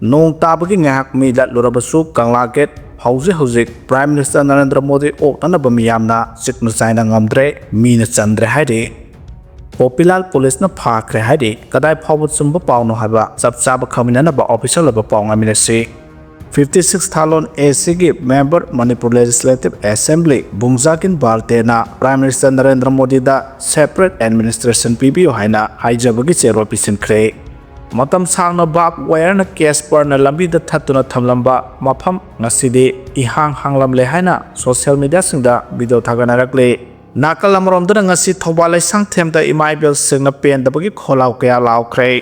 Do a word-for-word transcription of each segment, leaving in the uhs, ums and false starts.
ꯅꯣꯡ ꯇꯥꯕꯒꯤ ꯉꯥꯏꯍꯥꯛ ꯃꯤ ꯂꯠꯂꯨꯔꯕꯁꯨ ꯀꯪꯂꯥ ꯒꯦꯠ ꯍꯧꯖꯤꯛ ꯍꯧꯖꯤꯛ ꯄ꯭ꯔꯥꯏꯝ ꯃꯤꯅꯤꯁꯇꯔ ꯅꯔꯦꯟꯗ꯭ꯔ ꯃꯣꯗꯤ ꯑꯣꯛꯅꯅꯕ ꯃꯤꯌꯥꯝꯅ ꯆꯤꯛꯅ ꯆꯥꯏꯅ ꯉꯝꯗ꯭ꯔꯦ, ꯃꯤꯅ ꯆꯟꯗ꯭ꯔꯦ ꯍꯥꯏꯔꯤ꯫ ꯄꯣꯄꯤꯂꯥꯜ ꯄꯨꯂꯤꯁꯅ ꯐꯥꯈ꯭ꯔꯦ ꯍꯥꯏꯔꯤ꯫ ꯀꯗꯥꯏ ꯐꯥꯎꯕ ꯆꯨꯝꯕ ꯄꯥꯎꯅꯣ ꯍꯥꯏꯕ ꯆꯞ ꯆꯥꯕ ꯈꯪꯃꯤꯟꯅꯅꯕ ꯑꯣꯐꯤꯁꯤꯌꯦꯜ ꯑꯣꯏꯕ ꯄꯥꯎ ꯉꯥꯏꯃꯤꯟꯅꯁꯤ꯫ ꯐꯤꯐꯇꯤ ꯁꯤꯛꯁ ꯊꯥꯂꯣꯟ ꯑꯦ ꯁꯤꯒꯤ member Manipur legislative assembly Bungjagin ꯕꯥꯜꯇꯦꯅ ꯄ꯭ꯔꯥꯏꯝ ꯃꯤꯅꯤꯁꯇꯔ ꯅꯔꯦꯟꯗ꯭ꯔ ꯃꯣꯗꯤꯗ ꯁꯦꯄꯔꯦꯠ ꯑꯦꯗꯃꯤꯅꯤꯁꯇ꯭ꯔꯦꯁꯟ ꯄꯤꯕꯤꯌꯨ ꯍꯥꯏꯅ ꯍꯥꯏꯖꯕꯒꯤ ꯆꯦꯔꯣꯜ ꯄꯤꯁꯤꯟꯈ꯭ꯔꯦ꯫ ꯃꯇꯝ ꯁꯥꯡꯅ ꯕꯥꯔꯕ ꯋꯥꯌꯔꯅ ꯀꯦꯁꯄꯔꯅ ꯂꯝꯕꯤꯗ ꯊꯠꯇꯨꯅ ꯊꯝꯂꯝꯕ ꯃꯐꯝ ꯉꯁꯤꯗꯤ ꯏꯍꯥꯡ ꯍꯥꯡꯂꯝꯂꯦ ꯍꯥꯏꯅ ꯁꯣꯁꯤꯌꯦꯜ ꯃꯤꯗꯤꯌꯥꯁꯤꯡꯗ ꯚꯤꯗꯤꯑꯣ ꯊꯥꯒꯠꯅꯔꯛꯂꯤ꯫ ꯅꯥꯀꯜ ꯑꯃꯔꯣꯝꯗꯅ ꯉꯁꯤ ꯊꯧꯕꯥꯜ ꯂꯩꯁꯥꯡꯊꯦꯝꯗ ꯏꯃꯥ ꯏꯕꯦꯜꯁꯤꯡꯅ ꯄꯦꯟꯗꯕꯒꯤ ꯈꯣꯜꯂꯥꯎ ꯀꯌꯥ ꯂꯥꯎꯈ꯭ꯔꯦ꯫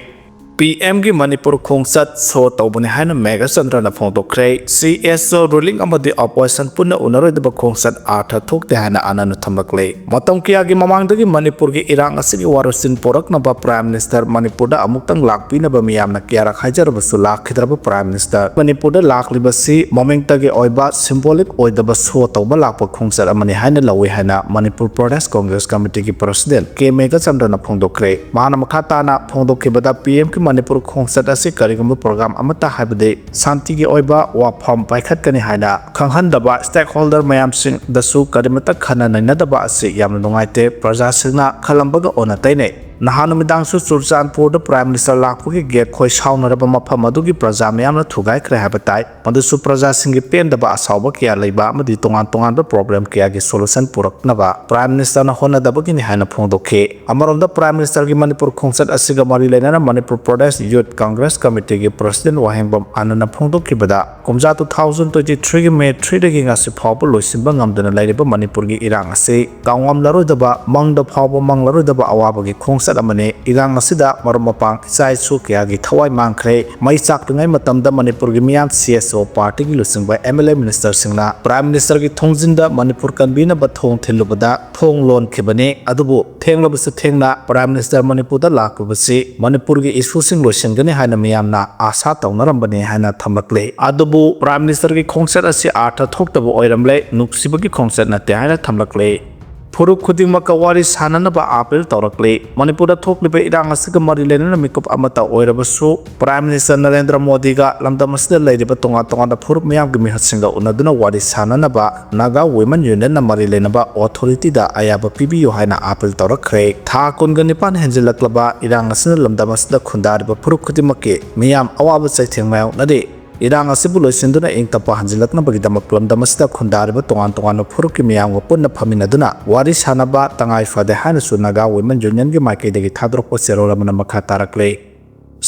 ꯄꯤ ꯑꯦꯝꯒꯤ ꯃꯅꯤꯄꯨꯔ ꯈꯣꯡꯆꯠ ꯁꯣ ꯇꯧꯕꯅꯤ ꯍꯥꯏꯅ ꯃꯦꯘꯆꯟꯗ꯭ꯔꯅ ꯐꯣꯡꯗꯣꯛꯈ꯭ꯔꯦ꯫ ꯁꯤ ꯑꯦꯁ ꯑꯣ ꯔꯨꯂꯤꯡ ꯑꯃꯗꯤ ꯑꯣꯄꯣꯖꯤꯁꯟ ꯄꯨꯟꯅ ꯎꯅꯔꯣꯏꯗꯕ ꯈꯣꯡꯆꯠ ꯑꯥꯔꯊ ꯊꯣꯛꯇꯦ ꯍꯥꯏꯅ ꯑꯅꯟꯅ ꯊꯝꯂꯛꯂꯦ꯫ ꯃꯇꯝ ꯀꯌꯥꯒꯤ ꯃꯃꯥꯡꯗꯒꯤ ꯃꯅꯤꯄꯨꯔꯒꯤ ꯏꯔꯥꯡ ꯑꯁꯤꯒꯤ ꯋꯥꯔꯣꯏꯁꯤꯟ ꯄꯨꯔꯛꯅꯕ ꯄ꯭ꯔꯥꯏꯝ ꯃꯤꯅꯤꯁꯇꯔ ꯃꯅꯤꯄꯨꯔꯗ ꯑꯃꯨꯛꯇꯪ ꯂꯥꯛꯄꯤꯅꯕ ꯃꯤꯌꯥꯝꯅ ꯀꯌꯥꯔꯛ ꯍꯥꯏꯖꯔꯕꯁꯨ ꯂꯥꯛꯈꯤꯗ꯭ꯔꯕ ꯄ꯭ꯔꯥꯏꯝ ꯃꯤꯅꯤꯁꯇꯔ ꯃꯅꯤꯄꯨꯔꯗ ꯂꯥꯛꯂꯤꯕꯁꯤ ꯃꯃꯤꯡꯇꯒꯤ ꯑꯣꯏꯕ ꯁꯤꯝꯕꯣꯂꯤꯛ ꯑꯣꯏꯗꯕ ꯁꯣ ꯇꯧꯕ ꯂꯥꯛꯄ ꯈꯣꯡꯆꯠ ꯑꯃꯅꯤ ꯍꯥꯏꯅ ꯂꯧꯏ ꯍꯥꯏꯅ ꯃꯅꯤꯄꯨꯔ ꯄ꯭ꯔꯗꯦꯁ ꯀꯣꯡꯒ꯭ꯔꯦꯁ ꯀꯃꯤꯇꯤꯒꯤ ꯄ꯭ꯔꯁꯤꯗꯦꯟ ꯀꯦ ꯃꯦꯘꯆꯟꯗ꯭ꯔꯅ ꯐꯣꯡꯗꯣꯛꯈ꯭ꯔꯦ꯫ ꯃꯍꯥꯛꯅ ꯃꯈꯥ ꯇꯥꯅ ꯐꯣꯡꯗꯣꯛꯈꯤꯕꯗ ꯄꯤ ꯑꯦꯝꯒꯤ ꯃꯅꯤꯄꯨꯔ ꯈꯣꯡꯆꯠ ꯑꯁꯤ ꯀꯔꯤꯒꯨꯝꯕ ꯄ꯭ꯔꯣꯒ꯭ꯔꯥꯝ ꯑꯃꯠꯇ ꯍꯥꯏꯕꯗꯤ ꯁꯥꯟꯇꯤꯒꯤ ꯑꯣꯏꯕ ꯋꯥꯐꯝ ꯄꯥꯏꯈꯠꯀꯅꯤ ꯍꯥꯏꯅ ꯈꯪꯍꯟꯗꯕ ꯁ꯭ꯇꯦꯛꯍꯣꯜꯗꯔ ꯃꯌꯥꯝꯁꯤꯡꯗꯁꯨ ꯀꯔꯤꯃꯠꯇ ꯈꯟꯅ ꯅꯩꯅꯗꯕ ꯑꯁꯤ ꯌꯥꯝꯅ ꯅꯨꯡꯉꯥꯏꯇꯦ꯫ ꯄ꯭ꯔꯖꯥꯁꯤꯡꯅ ꯈꯜꯂꯝꯕꯒ ꯑꯣꯟꯅ ꯇꯩꯅꯩ꯫ ꯅꯍꯥꯟ ꯅꯨꯃꯤꯗꯥꯡꯁꯨ ꯆꯨꯔꯆꯥꯟꯄꯨꯔꯗ ꯄ꯭ꯔꯥꯏꯝ ꯃꯤꯅꯤꯁꯇꯔ ꯂꯥꯛꯄꯒꯤ ꯒꯦꯠ ꯈꯣꯏ ꯁꯥꯎꯅꯔꯕ ꯃꯐꯝ ꯑꯗꯨꯒꯤ ꯄ꯭ꯔꯖꯥ ꯃꯌꯥꯝꯅ ꯊꯨꯒꯥꯏꯈ꯭ꯔꯦ ꯍꯥꯏꯕ ꯇꯥꯏ꯫ ꯃꯗꯨꯁꯨ ꯄ꯭ꯔꯖꯥꯁꯤꯡꯒꯤ ꯄꯦꯟꯗꯕ ꯑꯁꯥꯎꯕ ꯀꯌꯥ ꯂꯩꯕ ꯑꯃꯗꯤ ꯇꯣꯉꯥꯟ ꯇꯣꯉꯥꯟꯕ ꯄ꯭ꯔꯣꯕ꯭ꯂꯦꯝ ꯀꯌꯥꯒꯤ ꯁꯣꯂꯨꯁꯟ ꯄꯨꯔꯛꯅꯕ ꯄ꯭ꯔꯥꯏꯝ ꯃꯤꯅꯤꯁꯇꯔꯅ ꯍꯣꯠꯅꯗꯕꯒꯤꯅꯤ ꯍꯥꯏꯅ ꯐꯣꯡꯗꯣꯛꯈꯤ꯫ ꯑꯃꯔꯣꯝꯗ ꯄ꯭ꯔꯥꯏꯝ ꯃꯤꯅꯤꯁꯇꯔꯒꯤ ꯃꯅꯤꯄꯨꯔ ꯈꯣꯡꯆꯠ ꯑꯁꯤꯒ ꯃꯔꯤ ꯂꯩꯅꯅ ꯃꯅꯤꯄꯨꯔ ꯄ꯭ꯔꯗꯦꯁ ꯌꯨꯠ ꯀꯪꯒ꯭ꯔꯦꯁ ꯀꯃꯤꯇꯤꯒꯤ ꯄ꯭ꯔꯁꯤꯗꯦꯟ ꯋꯥꯍꯦꯡꯕꯝ ꯑꯅꯟꯅ ꯐꯣꯡꯗꯣꯛꯈꯤꯕꯗ, ꯀꯨꯝꯖꯥ ꯇꯨ ꯊꯥꯎꯖꯟ ꯇ꯭ꯋꯦꯟꯇꯤ ꯊ꯭ꯔꯤꯒꯤ ꯃꯦ ꯊ꯭ꯔꯤꯗꯒꯤ ꯉꯁꯤ ꯐꯥꯎꯕ ꯂꯣꯏꯁꯤꯟꯕ ꯉꯝꯗꯅ ꯂꯩꯔꯤꯕ ꯃꯅꯤꯄꯨꯔꯒꯤ ꯏꯔꯥꯡ ꯑꯁꯤ ꯀꯥꯎꯉꯝꯂꯔꯣꯏꯗꯕ, ꯃꯪꯗ ꯐꯥꯎꯕ ꯃꯪꯂꯔꯣꯏꯗꯕ ꯑꯋꯥꯕꯒꯤ ꯈꯣꯡꯆꯠ ꯑꯃꯅꯤ꯫ ꯏꯔꯥꯡ ꯑꯁꯤꯗ ꯃꯔꯨꯞ ꯃꯄꯥꯡ, ꯏꯆꯥ ꯏꯁꯨ ꯀꯌꯥꯒꯤ ꯊꯋꯥꯏ ꯃꯥꯡꯈ꯭ꯔꯦ꯫ ꯃꯩ ꯆꯥꯛꯂꯤꯉꯩ ꯃꯇꯝꯗ ꯃꯅꯤꯄꯨꯔꯒꯤ ꯃꯤꯌꯥꯝ, ꯁꯤ ꯑꯦꯁ ꯑꯣ ꯄꯥꯔꯇꯤꯒꯤ ꯂꯨꯆꯤꯡꯕ ꯑꯦꯝ ꯑꯦꯜ ꯑꯦ ꯃꯤꯅꯤꯁꯇꯔꯁꯤꯡꯅ ꯄ꯭ꯔꯥꯏꯝ ꯃꯤꯅꯤꯁꯇꯔꯒꯤ ꯊꯣꯡꯖꯤꯟꯗ ꯃꯅꯤꯄꯨꯔ ꯀꯟꯕꯤꯅꯕ ꯊꯣꯡ ꯊꯤꯜꯂꯨꯕꯗ ꯊꯣꯡ ꯂꯣꯟꯈꯤꯕꯅꯤ꯫ ꯑꯗꯨꯕꯨ ꯊꯦꯡꯂꯕꯁꯨ ꯊꯦꯡꯅ ꯄ꯭ꯔꯥꯏꯝ ꯃꯤꯅꯤꯁꯇꯔ ꯃꯅꯤꯄꯨꯔꯗ ꯂꯥꯛꯂꯤꯕꯁꯤ ꯃꯅꯤꯄꯨꯔꯒꯤ ꯏꯁꯨꯁꯤꯡ ꯂꯣꯏꯁꯤꯟꯒꯅꯤ ꯍꯥꯏꯅ ꯃꯤꯌꯥꯝꯅ ꯑꯥꯁꯥ ꯇꯧꯅꯔꯝꯕꯅꯤ ꯍꯥꯏꯅ ꯊꯝꯂꯛꯂꯤ꯫ ꯑꯗꯨꯕꯨ ꯄ꯭ꯔꯥꯏꯝ ꯃꯤꯅꯤꯁꯇꯔꯒꯤ ꯈꯣꯡꯆꯠ ꯑꯁꯤ ꯑꯥꯔꯊ ꯊꯣꯛꯇꯕ ꯑꯣꯏꯔꯝꯂꯦ꯫ ꯅꯨꯡꯁꯤꯕꯒꯤ ꯈꯣꯡꯆꯠ ꯅꯠꯇꯦ ꯍꯥꯏꯅ ꯊꯝꯂꯛꯂꯤ꯫ ꯐꯨꯔꯨꯞ ꯈꯨꯗꯤꯡꯃꯛꯀ ꯋꯥꯔꯤ ꯁꯥꯅꯅꯕ ꯑꯥꯄꯤꯜ ꯇꯧꯔꯛꯂꯤ꯫ ꯃꯅꯤꯄꯨꯔꯗ ꯊꯣꯛꯂꯤꯕ ꯏꯔꯥꯡ ꯑꯁꯤꯒ ꯃꯔꯤ ꯂꯩꯅꯅ ꯃꯤꯀꯨꯞ ꯑꯃꯠꯇ ꯑꯣꯏꯔꯕꯁꯨ, Prime Minister ꯅꯔꯦꯟꯗ꯭ꯔ ꯃꯣꯗꯤꯒ ꯂꯝꯗꯝ ꯑꯁꯤꯗ ꯂꯩꯔꯤꯕ ꯇꯣꯉꯥꯟ ꯇꯣꯉꯥꯟꯕ ꯐꯨꯔꯨꯞ ꯃꯤꯌꯥꯝꯒꯤ ꯃꯤꯍꯨꯠꯁꯤꯡꯒ ꯎꯅꯗꯨꯅ ꯋꯥꯔꯤ ꯁꯥꯅꯅꯕ Naga Women Union ꯅ ꯃꯔꯤ ꯂꯩꯅꯕ authority ꯗ ꯑꯌꯥꯕ ꯄꯤꯕꯤꯌꯨ ꯍꯥꯏꯅ ꯑꯥꯄꯤꯜ ꯇꯧꯔꯛꯈ꯭ꯔꯦ꯫ ꯊꯥ ꯀꯨꯟꯒ ꯅꯤꯄꯥꯟ ꯍꯦꯟꯖꯤꯜꯂꯛꯂꯕ ꯏꯔꯥꯡ ꯑꯁꯤꯅ ꯂꯝꯗꯝ ꯑꯁꯤꯗ ꯈꯨꯟꯗꯥꯔꯤꯕ ꯐꯨꯔꯨꯞ ꯈꯨꯗꯤꯡꯃꯛꯀꯤ ꯃꯤꯌꯥꯝ ꯑꯋꯥꯕ ꯆꯩꯊꯦꯡ ꯃꯥꯌꯣꯛꯅꯔꯤ꯫ ꯏꯔꯥꯡ ꯑꯁꯤꯕꯨ ꯂꯣꯏꯁꯤꯟꯗꯨꯅ ꯏꯪ ꯇꯞꯄ ꯍꯟꯖꯤꯜꯂꯛꯅꯕꯒꯤꯗꯃꯛ ꯂꯝꯗꯝ ꯑꯁꯤꯗ ꯈꯨꯟꯗꯥꯔꯤꯕ ꯇꯣꯉꯥꯟ ꯇꯣꯉꯥꯟꯕ ꯐꯨꯔꯨꯞꯀꯤ ꯃꯤꯌꯥꯝꯒ ꯄꯨꯟꯅ ꯐꯝꯃꯤꯟꯅꯗꯨꯅ ꯋꯥꯔꯤ ꯁꯥꯅꯕ ꯇꯉꯥꯏ ꯐꯗꯦ ꯍꯥꯏꯅꯁꯨ Naga Women Union ꯒꯤ ꯃꯥꯏꯀꯩꯗꯒꯤ ꯊꯥꯗꯣꯔꯛꯄ ꯆꯦꯔꯣꯜ ꯑꯃꯅ ꯃꯈꯥ ꯇꯥꯔꯛꯂꯤ꯫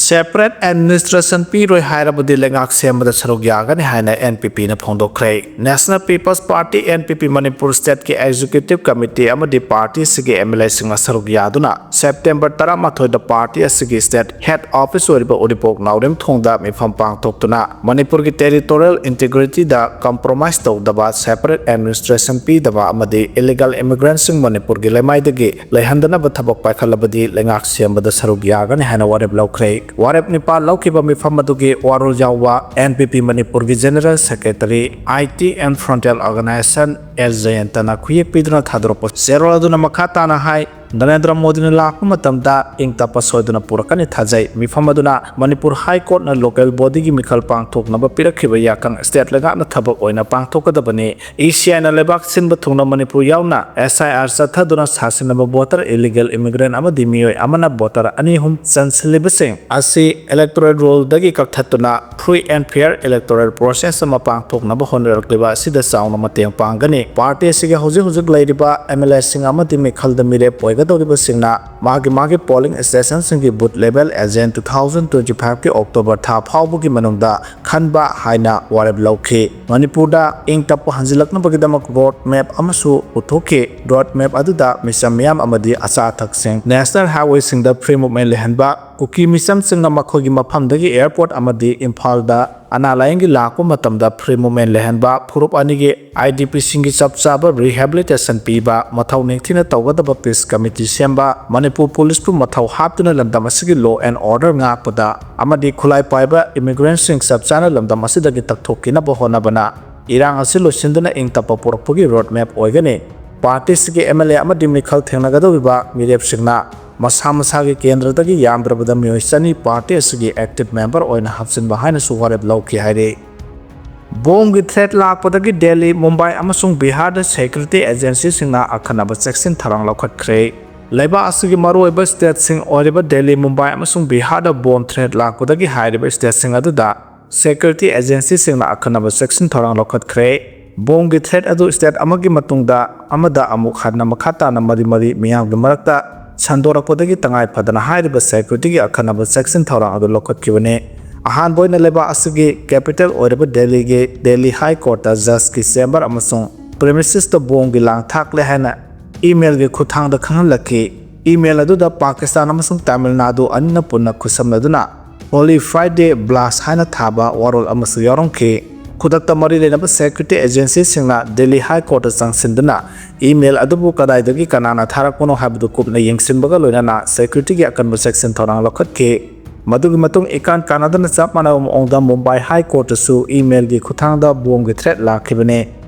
Separate administration ꯄꯤꯔꯣꯏ ꯍꯥꯏꯔꯕꯗꯤ ꯂꯩꯉꯥꯛ ꯁꯦꯝꯕꯗ ꯁꯔꯨꯛ ꯌꯥꯒꯅꯤ ꯍꯥꯏꯅ N P P ꯅ ꯐꯣꯡꯗꯣꯛꯈ꯭ರೆ꯫ National People's Party, N P P, Manipur state ꯀꯤ executive committee ꯑꯃꯗꯤ party ꯑꯁꯤꯒꯤ M L A ꯁꯤꯡꯅ ꯁꯔꯨꯛ ꯌꯥꯗꯨꯅ September ꯇꯔꯥꯃꯥꯊꯣꯏꯗ party ꯑꯁꯤꯒꯤ state head office ꯑꯣꯏꯔꯤꯕ ꯎꯔꯤꯄꯣꯛ ꯅꯥꯎꯔꯦꯝꯊꯣꯡꯗ ꯃꯤꯐꯝ ꯄꯥꯡꯊꯣꯛꯇꯨꯅ ꯃꯅꯤꯄꯨꯔꯒꯤ territorial integrity ꯗ compromise ꯇꯧꯗꯕ, separate administration ꯄꯤꯗꯕ ꯑꯃꯗꯤ illegal immigrant ꯁꯤꯡ ꯃꯅꯤꯄꯨꯔꯒꯤ ꯂꯩꯃꯥꯏꯗꯒꯤ ꯂꯩꯍꯟꯗꯅꯕ ꯊꯕꯛ ꯄꯥꯏꯈꯠꯂꯕꯗꯤ ꯂꯩꯉꯥꯛ ꯁꯦꯝꯕꯗ ꯁꯔꯨꯛ ꯌꯥꯒꯅꯤ ꯍꯥꯏꯅ ꯋꯥꯔꯦꯞ ꯂꯧꯈ꯭ꯔꯦ꯫ ꯋꯥꯔꯦꯞ ꯅꯤꯄꯥꯟ ꯂꯧꯈꯤꯕ ꯃꯤꯐꯝ ꯑꯗꯨꯒꯤ ꯋꯥꯔꯣꯜ ꯌꯥꯎꯕ N P P ꯃꯅꯤꯄꯨꯔꯒꯤ General Secretary, I T and Frontier Organization, L Jayanta ꯅ ꯈꯨꯌꯦꯛ ꯄꯤꯗꯨꯅ ꯊꯥꯗꯣꯔꯛꯄ ꯆꯦꯔꯣꯜ ꯑꯗꯨꯅ ꯃꯈꯥ ꯇꯥꯅ ꯍꯥꯏ, ꯅꯔꯦꯟꯗ꯭ꯔ ꯃꯣꯗꯤꯅ ꯂꯥꯛꯄ ꯃꯇꯝꯗ ꯏꯪ ꯇꯞꯄ ꯁꯣꯏꯗꯅ ꯄꯨꯔꯛꯀꯅꯤ ꯊꯥꯖꯩ꯫ ꯃꯤꯐꯝ ꯑꯗꯨꯅ ꯃꯅꯤꯄꯨꯔ High Court ꯅ local body ꯒꯤ ꯃꯤꯈꯜ ꯄꯥꯡꯊꯣꯛꯅꯕ ꯄꯤꯔꯛꯈꯤꯕ ꯌꯥꯊꯪ state ꯂꯩꯉꯥꯛꯅ ꯊꯕꯛ ꯑꯣꯏꯅ ꯄꯥꯡꯊꯣꯛꯀꯗꯕꯅꯤ꯫ E C I ꯅ ꯂꯩꯕꯥꯛ ꯁꯤꯟꯕ ꯊꯨꯡꯅ ꯃꯅꯤꯄꯨꯔ ꯌꯥꯎꯅ S I R ꯆꯠꯊꯗꯨꯅ ꯁꯥꯁꯤꯟꯅꯕ voter, illegal immigrant ꯑꯃꯗꯤ ꯃꯤꯑꯣꯏ ꯑꯃꯅ voter ꯑꯅꯤ ꯑꯍꯨꯝ ꯆꯟꯁꯤꯜꯂꯤꯕꯁꯤꯡ ꯑꯁꯤ electoral roll ꯗꯒꯤ ꯀꯛꯊꯠꯇꯨꯅ free and fair electoral process ꯑꯃ ꯄꯥꯡꯊꯣꯛꯅꯕ ꯍꯣꯠꯅꯔꯛꯂꯤꯕ ꯑꯁꯤꯗ ꯆꯥꯎꯅ ꯃꯇꯦꯡ ꯄꯥꯡꯒꯅꯤ꯫ Party ꯑꯁꯤꯒꯤ ꯍꯧꯖꯤꯛ ꯍꯧꯖꯤꯛ ꯂꯩꯔꯤꯕ M L A ꯁꯤꯡ ꯑꯃꯗꯤ ꯃꯤꯈꯜꯗ ꯃꯤꯔꯦꯞ ꯑꯣꯏꯒꯗꯧꯔꯤꯕꯁꯤꯡꯅ ꯃꯥꯒꯤ ꯃꯥꯒꯤ polling station ꯁꯤꯡꯒꯤ booth level agent two thousand twenty five ꯀꯤ October ꯊꯥ ꯐꯥꯎꯕꯒꯤ ꯃꯅꯨꯡꯗ ꯈꯟꯕ ꯍꯥꯏꯅ ꯋꯥꯔꯦꯞ ꯂꯧꯈꯤ꯫ ꯃꯅꯤꯄꯨꯔꯗ ꯏꯪ ꯇꯞꯄ ꯍꯟꯖꯤꯜꯂꯛꯅꯕꯒꯤꯗꯃꯛ road map ꯑꯃꯁꯨ ꯄꯨꯊꯣꯛꯈꯤ꯫ Road map ꯑꯗꯨꯗ ꯃꯤꯆꯝ ꯃꯤꯌꯥꯝ ꯑꯃꯗꯤ ꯑꯆꯥ ꯑꯊꯛꯁꯤꯡ, national highway ꯁꯤꯡꯗ free movement ꯂꯩꯍꯟꯕ, ꯀꯨꯀꯤ ꯃꯤꯆꯝꯁꯤꯡꯅ ꯃꯈꯣꯏꯒꯤ ꯃꯐꯝꯗꯒꯤ airport ꯑꯃꯗꯤ ꯏꯝꯐꯥꯜꯗ ꯑꯅꯥ ꯂꯥꯌꯦꯡꯒꯤ ꯂꯥꯛꯄ ꯃꯇꯝꯗ free movement ꯂꯩꯍꯟꯕ, ꯐꯨꯔꯨꯞ ꯑꯅꯤꯒꯤ I D P ꯁꯤꯡꯒꯤ ꯆꯞ ꯆꯥꯕ rehabilitation ꯄꯤꯕ, ꯃꯊꯧ ꯅꯤꯡꯊꯤꯅ ꯇꯧꯒꯗꯕ peace committee ꯁꯦꯝꯕ, ꯃꯅꯤꯄꯨꯔ police ꯄꯨ ꯃꯊꯧ ꯍꯥꯞꯇꯨꯅ ꯂꯝꯗꯝ ꯑꯁꯤꯒꯤ law and order ꯉꯥꯛꯄꯗ ꯑꯃꯗꯤ ꯈꯨꯠꯂꯥꯏ ꯄꯥꯏꯕ immigrant ꯁꯤꯡ ꯆꯞ ꯆꯥꯅ ꯂꯝꯗꯝ ꯑꯁꯤꯗꯒꯤ ꯇꯛꯊꯣꯛꯈꯤꯅꯕ ꯍꯣꯠꯅꯕꯅ ꯏꯔꯥꯡ ꯑꯁꯤ ꯂꯣꯏꯁꯤꯟꯗꯨꯅ ꯏꯪ ꯇꯞꯄ ꯄꯨꯔꯛꯄꯒꯤ road map ꯑꯣꯏꯒꯅꯤ꯫ ꯄꯥꯔꯇꯤ ꯑꯁꯤꯒꯤ ꯑꯦꯝ ꯑꯦꯜ ꯑꯦ ꯑꯃꯗꯤ ꯃꯤꯈꯜ ꯊꯦꯡꯅꯒꯗꯧꯔꯤꯕ ꯃꯤꯔꯦꯞꯁꯤꯡꯅ ꯃꯁꯥ ꯃꯁꯥꯒꯤ ꯀꯦꯟꯗ꯭ꯔꯗꯒꯤ ꯌꯥꯝꯗ꯭ꯔꯕꯗ ꯃꯤꯑꯣꯏ ꯆꯅꯤ ꯄꯥꯔꯇꯤ ꯑꯁꯤꯒꯤ ꯑꯦꯛꯇꯤꯚ ꯃꯦꯝꯕꯔ ꯑꯣꯏꯅ ꯍꯥꯞꯆꯤꯟꯕ ꯍꯥꯏꯅꯁꯨ ꯋꯥꯔꯦꯞ ꯂꯧꯈꯤ ꯍꯥꯏꯔꯤ꯫ ꯕꯣꯝꯒꯤ ꯊ꯭ꯔꯦꯠ ꯂꯥꯛꯄꯗꯒꯤ ꯗꯦꯜꯂꯤ, ꯃꯨꯝꯕꯥꯏ ꯑꯃꯁꯨꯡ ꯕꯤꯍꯥꯔꯗ ꯁꯦꯀ꯭ꯌꯨꯔꯤꯇꯤ ꯑꯦꯖꯦꯟꯁꯤꯁꯤꯡꯅ ꯑꯈꯟꯅꯕ ꯆꯦꯛꯁꯤꯟ ꯊꯧꯔꯥꯡ ꯂꯧꯈꯠꯈ꯭ꯔꯦ꯫ ꯂꯩꯕꯥꯛ ꯑꯁꯤꯒꯤ ꯃꯔꯨꯑꯣꯏꯕ ꯁ꯭ꯇꯦꯠꯁꯤꯡ ꯑꯣꯏꯔꯤꯕ ꯗꯦꯜꯂꯤ, ꯃꯨꯝꯕꯥꯏ ꯑꯃꯁꯨꯡ ꯕꯤꯍꯥꯔꯗ ꯕꯣꯝ ꯊ꯭ꯔꯦꯠ ꯂꯥꯛꯄꯗꯒꯤ ꯍꯥꯏꯔꯤꯕ ꯁ꯭ꯇꯦꯠꯁꯤꯡ ꯑꯗꯨꯗ ꯁꯦꯀ꯭ꯌꯨꯔꯤꯇꯤ ꯑꯦꯖꯦꯟꯁꯤꯁꯤꯡꯅ ꯑꯀꯟꯅꯕ ꯆꯦꯛꯁꯤꯟ ꯊꯧꯔꯥꯡ ꯂꯧꯈꯠꯈ꯭ꯔꯦ꯫ ꯕꯣꯝꯒꯤ ꯊ꯭ꯔꯦꯠ ꯑꯗꯨ ꯁ꯭ꯇꯦꯠ ꯑꯃꯒꯤ ꯃꯇꯨꯡꯗ ꯑꯃꯗ ꯑꯃꯨꯛ ꯍꯟꯅ ꯃꯈꯥ ꯇꯥꯅ ꯃꯔꯤ ꯃꯔꯤ ꯃꯤꯌꯥꯝꯒꯤ ꯃꯔꯛꯇ ꯁꯟꯗꯣꯔꯛꯄꯗꯒꯤ ꯇꯉꯥꯏ ꯐꯗꯅ ꯍꯥꯏꯔꯤꯕ ꯁꯦꯀ꯭ꯌꯨꯔꯤꯇꯤꯒꯤ ꯑꯀꯟꯅꯕ ꯆꯦꯛꯁꯤꯟ ꯊꯧꯔꯥꯡ ꯑꯗꯨ ꯂꯧꯈꯠꯈꯤꯕꯅꯤ꯫ ꯑꯍꯥꯟꯕ ꯑꯣꯏꯅ ꯂꯩꯕꯥꯛ ꯑꯁꯤꯒꯤ ꯀꯦꯄꯤꯇꯦꯜ ꯑꯣꯏꯔꯤꯕ ꯗꯦꯜꯂꯤꯒꯤ ꯗꯦꯜꯂꯤ ꯍꯥꯏ ꯀꯣꯔꯠꯇ ꯖꯖꯀꯤ ꯆꯦꯝꯕꯔ ꯑꯃꯁꯨꯡ ꯄ꯭ꯔꯤꯃꯤꯁꯤꯁꯇ ꯕꯣꯝꯒꯤ ꯂꯥꯡ ꯊꯥꯛꯂꯦ ꯍꯥꯏꯅ ꯏꯃꯦꯜꯒꯤ ꯈꯨꯠꯊꯥꯡꯗ ꯈꯪꯍꯜꯂꯛꯈꯤ꯫ ꯏꯃꯦꯜ ꯑꯗꯨꯗ ꯄꯥꯀꯤꯁꯇꯥꯟ ꯑꯃꯁꯨꯡ ꯇꯥꯃꯤꯜ ꯅꯥꯗꯨ ꯑꯅꯤꯅ ꯄꯨꯟꯅ ꯈꯨꯠꯁꯝꯅꯗꯨꯅ ꯍꯣꯂꯤ ꯐ꯭ꯔꯥꯏꯗꯦ ꯕ꯭ꯂꯥꯁ ꯍꯥꯏꯅ ꯊꯥꯕ ꯋꯥꯔꯣꯜ ꯑꯃꯁꯨ ꯌꯥꯎꯔꯝꯈꯤ꯫ ꯈꯨꯗꯛꯇ ꯃꯔꯤ ꯂꯩꯅꯕ ꯁꯦꯀ꯭ꯌꯨꯔꯤꯇꯤ ꯑꯦꯖꯦꯟꯁꯤꯁꯤꯡꯅ ꯗꯦꯜꯂꯤ ꯍꯥꯏ ꯀꯣꯔꯠꯇ ꯆꯪꯁꯤꯟꯗꯨꯅ ꯏꯃꯦꯜ ꯑꯗꯨꯕꯨ ꯀꯗꯥꯏꯗꯒꯤ ꯀꯅꯥꯅ ꯊꯥꯔꯛꯄꯅꯣ ꯍꯥꯏꯕꯗꯨ ꯀꯨꯞꯅ ꯌꯦꯡꯁꯤꯟꯕꯒ ꯂꯣꯏꯅꯅ ꯁꯦꯀ꯭ꯌꯨꯔꯤꯇꯤꯒꯤ ꯑꯀꯟꯕ ꯆꯦꯛꯁꯤꯟ ꯊꯧꯔꯥꯡ ꯂꯧꯈꯠꯈꯤ꯫ ꯃꯗꯨꯒꯤ ꯃꯇꯨꯡ ꯏꯀꯥꯟ ꯀꯥꯟꯅꯗꯅ ꯆꯞ ꯃꯥꯟꯅꯕ ꯃꯑꯣꯡꯗ ꯃꯨꯝꯕꯥꯏ ꯍꯥꯏ ꯀꯣꯔꯠꯇꯁꯨ ꯏꯃꯦꯜꯒꯤ ꯈꯨꯠꯊꯥꯡꯗ ꯕꯣꯝꯒꯤ ꯊ꯭ꯔꯦꯠ ꯂꯥꯛꯈꯤꯕꯅꯤ꯫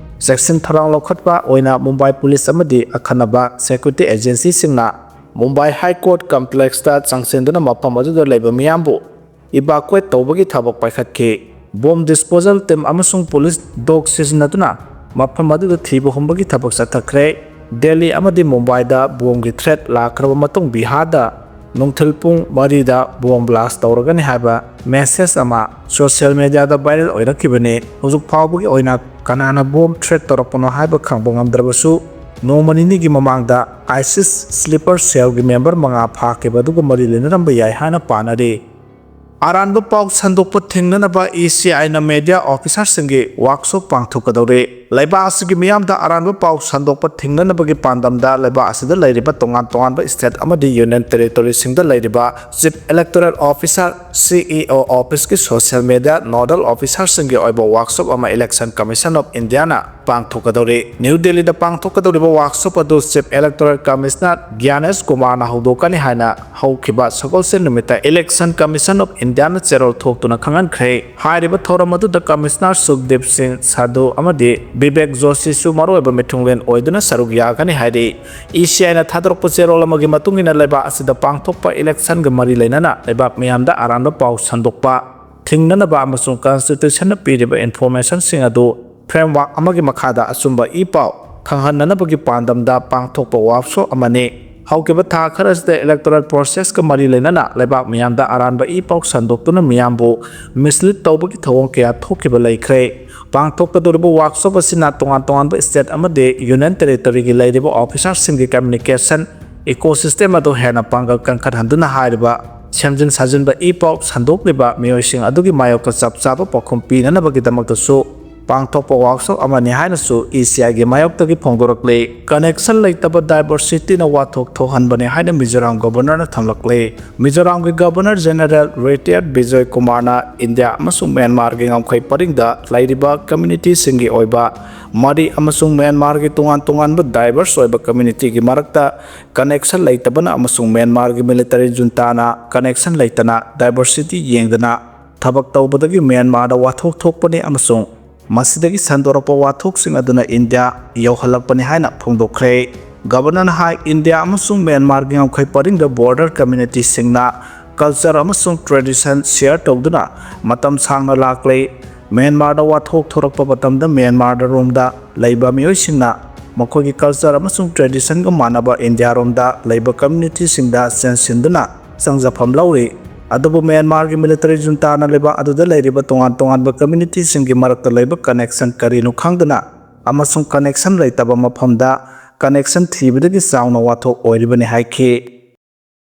ꯆꯦꯛꯁꯤꯟ ꯊꯧꯔꯥꯡ ꯂꯧꯈꯠꯄ ꯑꯣꯏꯅ ꯃꯨꯝꯕꯥꯏ ꯄꯨꯂꯤꯁ ꯑꯃꯗꯤ ꯑꯈꯟꯅꯕ ꯁꯦꯀ꯭ꯌꯨꯔꯤꯇꯤ ꯑꯦꯖꯦꯟꯁꯤꯁꯤꯡꯅ ꯃꯨꯝꯕꯥꯏ ꯍꯥꯏ ꯀꯣꯔꯠ ꯀꯝꯄ꯭ꯂꯦꯛꯁꯇ ꯆꯪꯁꯤꯟꯗꯨꯅ ꯃꯐꯝ ꯑꯗꯨꯗ ꯂꯩꯕ ꯃꯤꯌꯥꯝꯕꯨ ꯏꯚꯥꯀꯨꯋꯦꯠ ꯇꯧꯕꯒꯤ ꯊꯕꯛ ꯄꯥꯏꯈꯠꯈꯤ꯫ ꯕꯣꯝ ꯗꯤꯁꯄꯣꯖꯦꯜ ꯇꯤꯝ ꯑꯃꯁꯨꯡ ꯄꯨꯂꯤꯁ ꯗꯣꯒ ꯁꯤꯖꯤꯟꯅꯗꯨꯅ ꯃꯐꯝ ꯑꯗꯨꯗ ꯊꯤꯕ ꯍꯨꯝꯕꯒꯤ ꯊꯕꯛ ꯆꯠꯊꯈ꯭ꯔꯦ꯫ ꯗꯦꯜꯂꯤ ꯑꯃꯗꯤ ꯃꯨꯝꯕꯥꯏꯗ ꯕꯣꯝꯒꯤ ꯊ꯭ꯔꯦꯠ ꯂꯥꯛꯈ꯭ꯔꯕ ꯃꯇꯨꯡ ꯕꯤꯍꯥꯔꯗ ꯅꯨꯡꯊꯤꯜ ꯄꯨꯡ ꯃꯔꯤꯗ ꯕꯣꯝ ꯕ꯭ꯂꯥꯁ ꯇꯧꯔꯒꯅꯤ ꯍꯥꯏꯕ ꯃꯦꯁꯦꯖ ꯑꯃ ꯁꯣꯁꯤꯌꯦꯜ ꯃꯤꯗꯤꯌꯥꯗ ꯚꯥꯏꯔꯦꯜ ꯑꯣꯏꯔꯛꯈꯤꯕꯅꯤ꯫ ꯍꯧꯖꯤꯛ ꯐꯥꯎꯕꯒꯤ ꯑꯣꯏꯅ ꯀꯅꯥꯅ ꯕꯣꯝ ꯊ꯭ꯔꯦꯠ ꯇꯧꯔꯛꯄꯅꯣ ꯍꯥꯏꯕ ꯈꯪꯕ ꯉꯝꯗ꯭ꯔꯕꯁꯨ, ꯅꯣꯡꯃ ꯅꯤꯅꯤꯒꯤ ꯃꯃꯥꯡꯗ ꯑꯥꯏꯁꯤꯁ ꯁ꯭ꯂꯤꯄꯔ ꯁꯦꯜꯒꯤ ꯃꯦꯝꯕꯔ ꯃꯉꯥ ꯐꯥꯈꯤꯕ ꯑꯗꯨꯒ ꯃꯔꯤ ꯂꯩꯅꯔꯝꯕ ꯌꯥꯏ ꯍꯥꯏꯅ ꯄꯥꯅꯔꯤ꯫ ꯑꯔꯥꯟꯕ ꯄꯥꯎ ꯁꯟꯗꯣꯛꯄ ꯊꯤꯡꯅꯅꯕ ꯏ ꯁꯤ ꯑꯥꯏꯅ ꯃꯦꯗꯤꯌꯥ ꯑꯣꯐꯤꯁꯥꯔꯁꯤꯡꯒꯤ ꯋꯥꯛꯁꯣꯞ ꯄꯥꯡꯊꯣꯛꯀꯗꯧꯔꯤ꯫ ꯂꯩꯕꯥꯛ ꯑꯁꯤꯒꯤ ꯃꯤꯌꯥꯝꯗ ꯑꯔꯥꯟꯕ ꯄꯥꯎ ꯁꯟꯗꯣꯛꯄ ꯊꯤꯡꯅꯅꯕꯒꯤ ꯄꯥꯟꯗꯝꯗ ꯂꯩꯕꯥꯛ ꯑꯁꯤꯗ ꯂꯩꯔꯤꯕ ꯇꯣꯉꯥꯟ ꯇꯣꯉꯥꯟꯕ ꯁ꯭ꯇꯦꯠ ꯑꯃꯗꯤ ꯌꯨꯅꯤꯌꯟ ꯇꯦꯔꯤꯇꯣꯔꯤꯁꯤꯡꯗ ꯂꯩꯔꯤꯕ chief electoral officer, C E O, ꯑꯣꯐꯤꯁꯀꯤ ꯁꯣꯁꯤꯌꯦꯜ ꯃꯤꯗꯤꯌꯥ ꯅꯣꯗꯜ ꯑꯣꯐꯤꯁꯥꯔꯁꯤꯡꯒꯤ ꯑꯣꯏꯕ ꯋꯥꯛꯁꯣꯞ ꯑꯃ ꯏꯂꯦꯛꯁꯟ ꯀꯃꯤꯁꯟ ꯑꯣꯐ ꯏꯟꯗꯤꯌꯥꯅ ꯄꯥꯡꯊꯣꯛꯀꯗꯧꯔꯤ꯫ ꯅ꯭ꯌꯨ ꯗꯦꯜꯂꯤꯗ ꯄꯥꯡꯊꯣꯛꯀꯗꯧꯔꯤꯕ ꯋꯥꯔꯛꯁꯣꯞ ꯑꯗꯨ ꯆꯤꯐ ꯏꯂꯦꯛꯇꯣꯔꯦꯜ ꯀꯃꯤꯁꯅꯔ ꯒ꯭ꯌꯥꯅꯦꯁ ꯀꯨꯃꯥꯔꯅ ꯍꯧꯗꯣꯛꯀꯅꯤ ꯍꯥꯏꯅ ꯍꯧꯈꯤꯕ ꯁꯒꯣꯜꯁꯦꯟ ꯅꯨꯃꯤꯠꯇ ꯏꯂꯦꯛꯁꯟ ꯀꯃꯤꯁꯟ ꯑꯣꯐ ꯏꯟꯗꯤꯌꯥꯅ ꯆꯦꯔꯣꯜ ꯊꯣꯛꯇꯨꯅ ꯈꯪꯍꯟꯈ꯭ꯔꯦ꯫ ꯍꯥꯏꯔꯤꯕ ꯊꯧꯔꯝ ꯑꯗꯨꯗ ꯀꯃꯤꯁꯅꯔ ꯁꯨꯈꯗꯤꯞ ꯁꯤꯡ ꯁꯥꯙꯨ ꯑꯃꯗꯤ ꯕꯤꯕꯦꯛ ꯖꯣꯁꯤꯁꯨ ꯃꯔꯨꯑꯣꯏꯕ ꯃꯤꯊꯨꯡꯂꯦꯟ ꯑꯣꯏꯗꯨꯅ ꯁꯔꯨꯛ ꯌꯥꯒꯅꯤ ꯍꯥꯏꯔꯤ꯫ ꯏ ꯁꯤ ꯑꯥꯏꯅ ꯊꯥꯗꯣꯔꯛꯄ ꯆꯦꯔꯣꯜ ꯑꯃꯒꯤ ꯃꯇꯨꯡ ꯏꯟꯅ ꯂꯩꯕꯥꯛ ꯑꯁꯤꯗ ꯄꯥꯡꯊꯣꯛꯄ ꯏꯂꯦꯛꯁꯟꯒ ꯃꯔꯤ ꯂꯩꯅꯅ ꯂꯩꯕꯥꯛ ꯃꯤꯌꯥꯝꯗ ꯑꯔꯥꯟꯕ ꯄꯥꯎ ꯁꯟꯗꯣꯛꯄ ꯊꯤꯡꯅꯅꯕ ꯑꯃꯁꯨꯡ ꯀꯟꯁꯇꯤꯇ꯭ꯌꯨꯁꯟꯅ ꯄꯤꯔꯤꯕ ꯏꯟꯐꯣꯔꯃꯦꯁꯟꯁꯤꯡ ꯑꯗꯨ ꯐ꯭ꯔꯦꯝꯋꯥꯔꯛ ꯑꯃꯒꯤ ꯃꯈꯥꯗ ꯑꯆꯨꯝꯕ ꯏ ꯄꯥꯎ ꯈꯪꯍꯟꯅꯅꯕꯒꯤ ꯄꯥꯟꯗꯝꯗ ꯄꯥꯡꯊꯣꯛꯄ ꯋꯥꯔꯛꯁꯣꯞ ꯑꯃꯅꯤ꯫ ꯍꯧꯈꯤꯕ ꯊꯥ ꯈꯔ ꯑꯁꯤꯗ ꯏꯂꯦꯛꯇꯣꯔꯦꯜ ꯄ꯭ꯔꯣꯁꯦꯁꯀ ꯃꯔꯤ ꯂꯩꯅꯅ ꯂꯩꯕꯥꯛ ꯃꯤꯌꯥꯝꯗ ꯑꯔꯥꯟꯕ ꯏ ꯄꯥꯎ ꯁꯟꯗꯣꯛꯇꯨꯅ ꯃꯤꯌꯥꯝꯕꯨ ꯃꯤꯁꯂꯤꯗ ꯇꯧꯕꯒꯤ ꯊꯧꯑꯣꯡ ꯀꯌꯥ ꯊꯣꯛꯈꯤꯕ ꯂꯩꯈ꯭ꯔꯦ꯫ ꯄꯥꯡꯊꯣꯛꯀꯗꯧꯔꯤꯕ ꯋꯥꯔꯛꯁꯣꯞ ꯑꯁꯤꯅ ꯇꯣꯉꯥꯟ ꯇꯣꯉꯥꯟꯕ ꯁ꯭ꯇꯦꯠ ꯑꯃꯗꯤ ꯌꯨꯅꯤꯌꯟ ꯇꯦꯔꯤꯇꯣꯔꯤꯒꯤ ꯂꯩꯔꯤꯕ ꯑꯣꯐꯤꯁꯥꯔꯁꯤꯡꯒꯤ ꯀꯝꯃ꯭ꯌꯨꯅꯤꯀꯦꯁꯟ ꯏꯀꯣꯁꯤꯁꯇꯦꯝ ꯑꯗꯨ ꯍꯦꯟꯅ ꯄꯥꯡꯒꯜ ꯀꯟꯈꯠꯍꯟꯗꯨꯅ ꯍꯥꯏꯔꯤꯕ ꯁꯦꯝꯖꯤꯟ ꯁꯥꯖꯤꯟꯕ ꯏ ꯄꯥꯎ ꯁꯟꯗꯣꯛꯂꯤꯕ ꯃꯤꯑꯣꯏꯁꯤꯡ ꯑꯗꯨꯒꯤ ꯃꯥꯌꯣꯛꯇ ꯆꯞ ꯆꯥꯕ ꯄꯥꯎꯈꯨꯝ ꯄꯤꯅꯅꯕꯒꯤꯗꯃꯛꯇꯁꯨ ꯄꯥꯡꯊꯣꯛꯄ ꯋꯥꯔꯛꯁꯣꯞ ꯑꯃꯅꯤ ꯍꯥꯏꯅꯁꯨ ꯏ ꯁꯤ ꯑꯥꯏꯒꯤ ꯃꯥꯌꯣꯛꯇꯒꯤ ꯐꯣꯡꯗꯣꯔꯛꯂꯤ꯫ ꯀꯅꯦꯛꯁꯟ ꯂꯩꯇꯕ ꯗꯥꯏꯚꯔꯁꯤꯇꯤꯅ ꯋꯥꯊꯣꯛ ꯊꯣꯛꯍꯟꯕꯅꯤ ꯍꯥꯏꯅ ꯃꯤꯖꯣꯔꯥꯝ ꯒꯕꯔꯅꯔꯅ ꯊꯝꯂꯛꯂꯤ꯫ ꯃꯤꯖꯣꯔꯥꯝꯒꯤ ꯒꯕꯔꯅꯔ ꯖꯦꯅꯔꯦꯜ ꯔꯤꯇꯥꯌꯔꯗ ꯕꯤꯖꯣꯏ ꯀꯨꯃꯥꯔꯅ ꯏꯟꯗꯤꯌꯥ ꯑꯃꯁꯨꯡ ꯃ꯭ꯌꯥꯟꯃꯥꯔꯒꯤ ꯉꯝꯈꯩ ꯄꯔꯤꯡꯗ ꯂꯩꯔꯤꯕ ꯀꯝꯃ꯭ꯌꯨꯅꯤꯇꯤꯁꯤꯡꯒꯤ ꯑꯣꯏꯕ ꯃꯔꯤ ꯑꯃꯁꯨꯡ ꯃ꯭ꯌꯥꯟꯃꯥꯔꯒꯤ ꯇꯣꯉꯥꯟ ꯇꯣꯉꯥꯟꯕ ꯗꯥꯏꯚꯔꯁ ꯑꯣꯏꯕ ꯀꯝꯃ꯭ꯌꯨꯅꯤꯇꯤꯒꯤ ꯃꯔꯛꯇ ꯀꯅꯦꯛꯁꯟ ꯂꯩꯇꯕꯅ ꯑꯃꯁꯨꯡ ꯃ꯭ꯌꯥꯟꯃꯥꯔꯒꯤ ꯃꯤꯂꯤꯇꯔꯤ ꯖꯨꯟꯇꯥꯅ ꯀꯅꯦꯛꯁꯟ ꯂꯩꯇꯅ ꯗꯥꯏꯚꯔꯁꯤꯇꯤ ꯌꯦꯡꯗꯅ ꯊꯕꯛ ꯇꯧꯕꯗꯒꯤ ꯃ꯭ꯌꯥꯟꯃꯥꯔꯗ ꯋꯥꯊꯣꯛ ꯊꯣꯛꯄꯅꯤ ꯑꯃꯁꯨꯡ ꯃꯁꯤꯗꯒꯤ ꯁꯟꯗꯣꯔꯛꯄ ꯋꯥꯊꯣꯛꯁꯤꯡ ꯑꯗꯨꯅ ꯏꯟꯗꯤꯌꯥ ꯌꯧꯍꯜꯂꯛꯄꯅꯤ ꯍꯥꯏꯅ ꯐꯣꯡꯗꯣꯛꯈ꯭ꯔꯦ꯫ ꯒꯕꯔꯅꯔꯅ ꯍꯥꯏ, ꯏꯟꯗꯤꯌꯥ ꯑꯃꯁꯨꯡ ꯃ꯭ꯌꯥꯟꯃꯥꯔꯒꯤ ꯉꯝꯈꯩ ꯄꯔꯤꯡꯗ ꯕꯣꯔꯗꯔ ꯀꯝꯃ꯭ꯌꯨꯅꯤꯇꯤꯁꯤꯡꯅ ꯀꯜꯆꯔ ꯑꯃꯁꯨꯡ ꯇ꯭ꯔꯦꯗꯤꯁꯟ ꯁꯤꯌꯔ ꯇꯧꯗꯨꯅ ꯃꯇꯝ ꯁꯥꯡꯅ ꯂꯥꯛꯂꯦ꯫ ꯃ꯭ꯌꯥꯟꯃꯥꯔꯗ ꯋꯥꯊꯣꯛ ꯊꯣꯔꯛꯄ ꯃꯇꯝꯗ ꯃ꯭ꯌꯥꯟꯃꯥꯔꯗ ꯔꯣꯝꯗ ꯂꯩꯕ ꯃꯤꯑꯣꯏꯁꯤꯡꯅ ꯃꯈꯣꯏꯒꯤ ꯀꯜꯆꯔ ꯑꯃꯁꯨꯡ ꯇ꯭ꯔꯦꯗꯤꯁꯟꯒ ꯃꯥꯟꯅꯕ ꯏꯟꯗꯤꯌꯥꯔꯣꯝꯗ ꯂꯩꯕ ꯀꯝꯃ꯭ꯌꯨꯅꯤꯇꯤꯁꯤꯡꯗ ꯆꯦꯟꯁꯤꯟꯗꯨꯅ ꯆꯪꯖꯐꯝ ꯂꯧꯔꯤ꯫ ꯑꯗꯨꯕꯨ ꯃ꯭ꯌꯥꯟꯃꯥꯔꯒꯤ ꯃꯤꯂꯤꯇꯔꯤ ꯖꯨꯟꯇꯥꯅ ꯂꯩꯕ ꯑꯗꯨꯗ ꯂꯩꯔꯤꯕ ꯇꯣꯉꯥꯟ ꯇꯣꯉꯥꯟꯕ ꯀꯝꯃ꯭ꯌꯨꯅꯤꯇꯤꯁꯤꯡꯒꯤ ꯃꯔꯛꯇ ꯂꯩꯕ ꯀꯅꯦꯛꯁꯟ ꯀꯔꯤꯅꯣ ꯈꯪꯗꯅ ꯑꯃꯁꯨꯡ ꯀꯅꯦꯛꯁꯟ ꯂꯩꯇꯕ ꯃꯐꯝꯗ ꯀꯅꯦꯛꯁꯟ ꯊꯤꯕꯗꯒꯤ ꯆꯥꯎꯅ ꯋꯥꯊꯣꯛ ꯑꯣꯏꯔꯤꯕꯅꯤ ꯍꯥꯏꯈꯤ꯫